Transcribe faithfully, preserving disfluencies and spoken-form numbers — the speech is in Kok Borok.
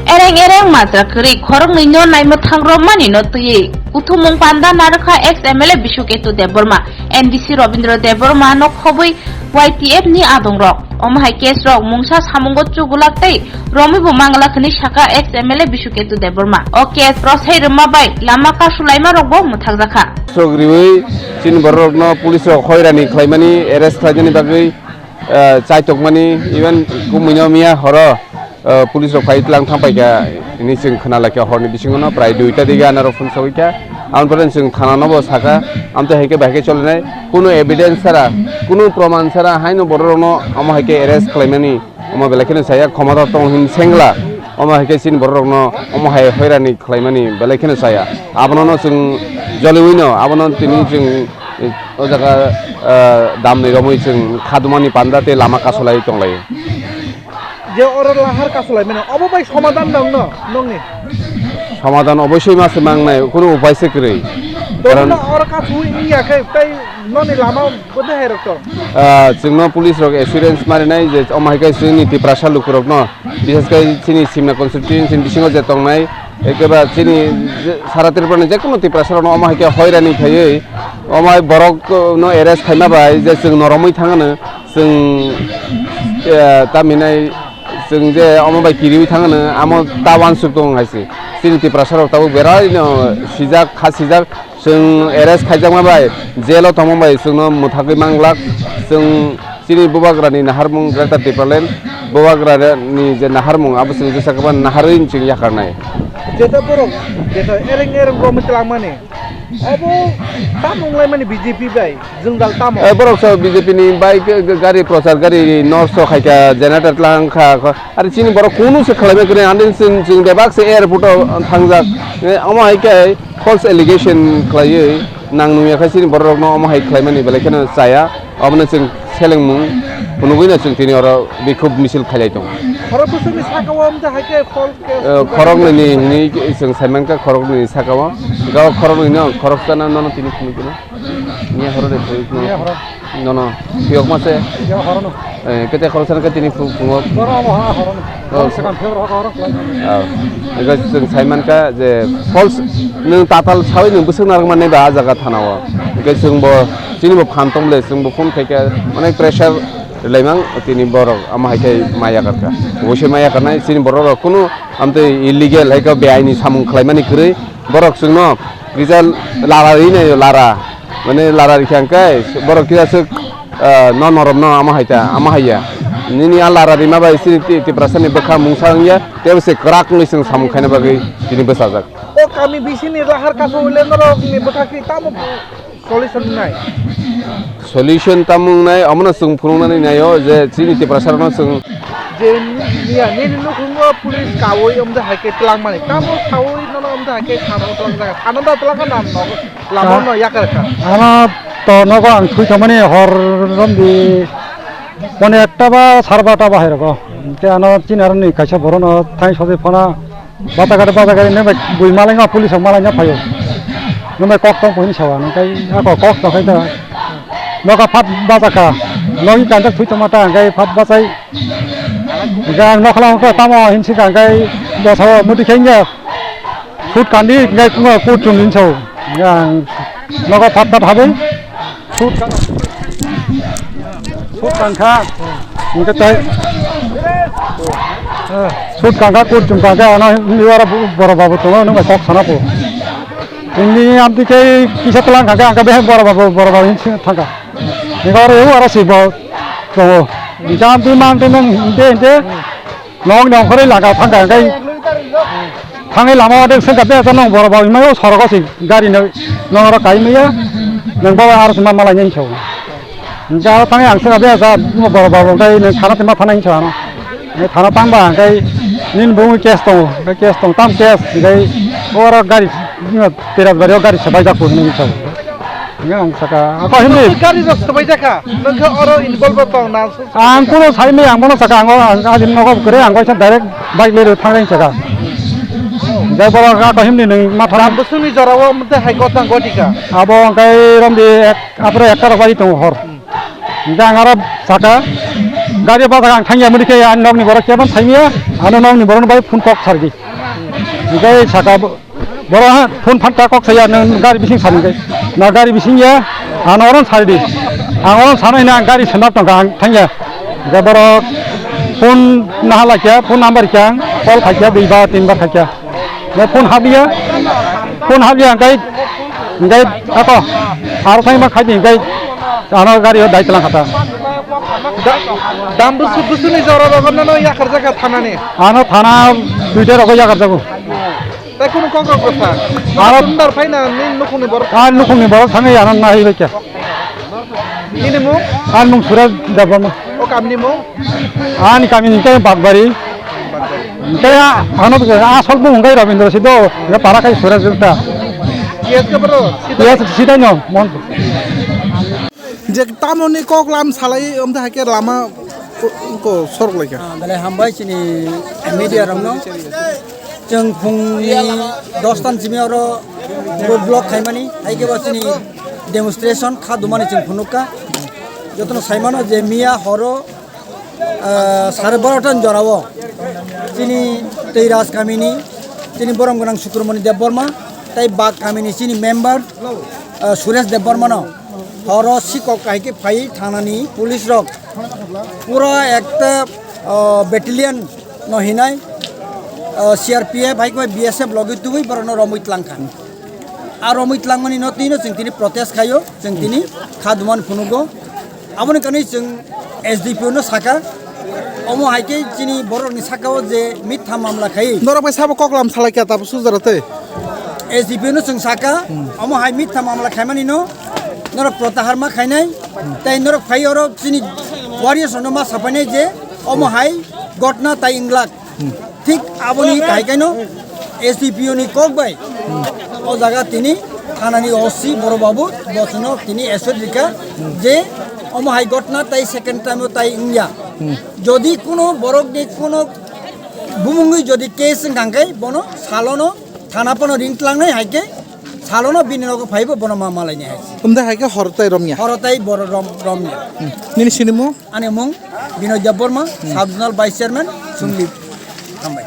Ereng ereng majra kwrwi khoroknwi no naimwthang romani no twiwi uthumung panda narwkha ex M L A Biswaketu Debbarma, N D C Robindra Debbarma no khobwi Y T F ni adongrok. Omo hai case rok mungsa samungo chugulak tei romwi bo mangla hwnwi saka ex M L A Biswaketu Debbarma. O case prosai rwma bai lama kasulaima rok bo mwthakjakha. Sok riwi chini borok rok no police rok hoirani khlaimani, arrest khlainani bagwi ah, chaitokmani, even kumui no miya horo, ah, police rok phai tlang thang paikha hinwi chwng khna laikha, horni bisingo no prai duita dige anarok phone sogwi kha. Aboni pore chwng thana no bo sakha, amtwi hai khe bai khe cholinai, kunu evidence sara, kunu proman sara haino borok rok no omo hai khe arrest khlaimani, omo belai kheno saya, khomota tong hin sengla, omo hai khe chini borok rok no omo hai hoirani khlaimani belai kheno saya. Abono no chwng joliwi no, abono tini chwng o jaga, ah, damni romwi chwng khadumani panda tei lama kasolai tonglaio. Je oro lahar kasolai mano, obo bai somadhan dong no, nongni? Somadhan oboisoi ma se mangnai, kunu upai se kwrwi. Karon no oro kasui wngya khe, tei noni lama bodo hai rok tong? Ah, chwngno police rok assurance marinai je omo hai khe chwngni Tiprasa lukurokno, bises khe chini Simna constituency bisingo je tongnai, ekeba chini je, sara Tripura ni jekono Tiprasa rokno omo hai khe hoirani khaiwi, omo hai borok, uh, no arrest khaima bai je chwng noromwi thangano, chwng, eh, tamhinai chwng je omo bai kiriwi thangano, amo ta uansuk tongo hai se. Chini Tiprasa rok tabuk berai no sijak, kha sijak, chwng arrest khaijakma bai, jail o tongma bai chwngno mwthagwi manglak, chwng Chini Bubagrani naharmung Greater Tipraland, Bubagrani je naharmung abo chwng jesa kwbang naharwi chwng yakarnai. Jeta borok, jeta ereng ereng romwi twlangmani. Abo tamo wnglaimani B J P bai, jwngjal tamo? Eh, borok so B J P ni bai g-, g-, gari prochar gari nosto khaikha, generator tlang kha, kho-, ari chini borok kunu se khlaimai kwrwi, andin chwng, chwng bebak se airport o thangjak. Eh, omo hai khe false allegation khlaiwi nang nungya khe chini borok rokno omo hai khlaimani belai kheno chaya. Obono chwng selengmung phunugwino chwng tini oro bikhub misil khailai tongo. Khorok bwswkni saka o wngkha hai khe false case. Eh, khoroknwini hwnwi chwng saimankha, khoroknwini saka o. Hwnkhe o khoroknwino khoroksano nono tini phunukgwino. Miya horo de phunukgwino. Miya horo. Nono phiyokma se. Miya horono. Eh, kete khoroksano khe tini phu-, phungo. Bono omo ha horono. Oh. Bono swkang phiyok rok horo. Ah, ego chwng saimankha je false nwng tatal sawi nwng bwswk narwkmani ba ah jaga thana o. Hwnkhe chwngbo chini bo phan tongmole chwngbo phone khaikha onek pressure rwlaimang tini borok omo hai khe ma yakarkha. Oboise ma yakarnai chini borok rok kunu amtwi illegal hai khe beaini samung khlaimani kwrwi borok chwngno kisa lara rinaio lara mane lara rikha hwnkhe borok kisa swk ah, no norok no amo hai ta, amo hai ya. Nini a lara rima bai sini ti-, Tiprasa ni bwkha mungsa wngya, tei se kwrak wngwi chwng samung khaina bagwi tini bwsajak. O kami bisini lahar kaso hwile norok ni bwkha ki tamo solution nai? Solution tamo wngnai, omono chwng phunuknani naio je chini Tiprasa rokno chwng. Je niya nini nukhungo police kawi omde hai khe twlangmani, tamo sawi nono omde hai khe thana o twlangjak, thana da twlangkha na nogo? Lama no yakar kha. Ano to nogo ang thwi thangmani hor romdi pone ekta ba sar barta ba hai rogo. Te ano chini aroni kaisa borok no thai sodi phana bata gari bata gari ne bai bui malai no police malai no phaio. Ne bai kok tong poni sawa no kai ako kok to khai ta. Nogo phat bata kha. Nogi kanjak thwi thangma ta kai phat bachai. Hingke ang nokhola wngkha tamo hinsi kha, hingke bosao muti khe wngya. Sut kandi hingke kungo kut chum hinso. Hingke ang nogo phat phat habwi. Sut kan-, sut kangkha. Hingke tai. Sut kangkha kut chum kangkha ano hinwi oro borok babu tongo, nwng bai kok sana po. Hingni amtwi khe kisa tlang kangkha, angkha behai borok babu, borok babu hinsi thangkha. Hingke oro aro si bo tongo. Hingke amtwi mantwi nang hinte hinte. Nok ni ongkhorwi laka thangkha, hwnkhe thangwi lama o de swngkha, "Be, ta nong borok bai maio sorogo se gari no, nong oro kai maya, nong bo aro se ma malai nai," hinwi sao. Hwnkhe aro thangwi ang swngkha, "Be, ta borok bai wngkha, nong thana tongma thana," hinwi sao ano. Hwnkhe thana tangba hwnkhe nini bo wngwi case tongo, hwnkhe case tong tam case, hwnkhe oro gari, Terasbari o gari swbaijak hinwi sao. Hwnkhe ang saka, "Ako himni?" Gari rok swbaijak kha, nong khe oro involve tong na? Ang kuno sai maya, ang bono saka, ang o, ang, ani nogo kwrwi, ang kaisa direct bike loi rw thang reng saka. Jai borok ako himni nwng ma thang. Ram bwswngni jora o mate hai gotang goti kha. Abo hwnkhe romdi ek, apore ekta rok bai tongo hor. Hwnkhe ang aro saka, Gari o bajak ang thangya mudi khe ani nokni borok kebo thaimya, ano nokni borok bai phone kok sardi. Hingke saka bo-, borok ha phone phatta kok saya nang gari bising sani khe. Na gari bising ya, ano oron sardi. Ang oron sanai na gari sendap tongka ang thangya. Hingke borok phone nahalakya, phone number kya, call khaikya, dui bar, tin bar khaikya. Phone habya, phone habya, hingke, hingke, ako, aro thangma khaidi, hingke, ano gari o dai tlang khata. Da-, dam busu, busuni jora rogo nono yakar jaga thanani. Ano thana duita rogo yakar jago. Tai kunu kok rok bwsa. Aro tundar phaina ni nukhungni borok. A nukhungni borok thangwi ano nahi baikha. Nini mung? Ani mung Suresh Debbarma. O kamni mung? Ani kamini tei Bakbari. Tei ano asol mung hwnkhe Rabindra Sido, para kai Suresh Gupta. Yes, ke bro. Yes, sida no, mon. Je tamoni kok lam salai, omte hake lama ko, ko sorok laikha. Ah, belai hambai chini media rokno. Chwng phungni dos tan simi oro road block khaimani, hai khe bo chini demonstration kha dumani chwng phunukha. Jotono saimano je miya horo, ah, sare baro tan jorao chini Teiras kamini, chini borom gwnang Sukromoni Debbarma, tei Bak kamini chini member, ah, Suresh Debbarmano horo sikok kahai khe phai thanani police rok pura ekta, ah, battalion no hinai, ah, C R P F hai khe B S F logi tubui borokno romwi tlangkha. A romwi tlangmani no twi no chwng tini protest khaio, chwng tini kha dumani phunugo. Aboni kanwi chwng S D P O no saka, omo hai khe chini borokni sakao je mitha mamla khai. Norok bai sabo koklam salai khe tabo sujaro tei. S D P O no chwng saka, omo hai mitha mamla khaimani no norok protahar ma khainai, tei norok phai oro chini warriors no ma sapainai je omo hai gotna tai inglak. Thik aboni kahai kaino S D P O ni kok bai o jaga tini thanani O C Boro Babu bosono tini assured rika je omo hai gotna tai second time o tai wngya. Jodi kuno borok ni kuno bumungwi jodi case wngkha khe bono salono thana pono ring tlangnai hai khe salono bini nogo phaibo bono ma malaini hai. Umda hai khe hor tai romya. Horo tai boro rom romya. Nini sinimo? Ani mung Binoy Debbarma, Sub Zonal Vice Chairman, Sumli. Hambai.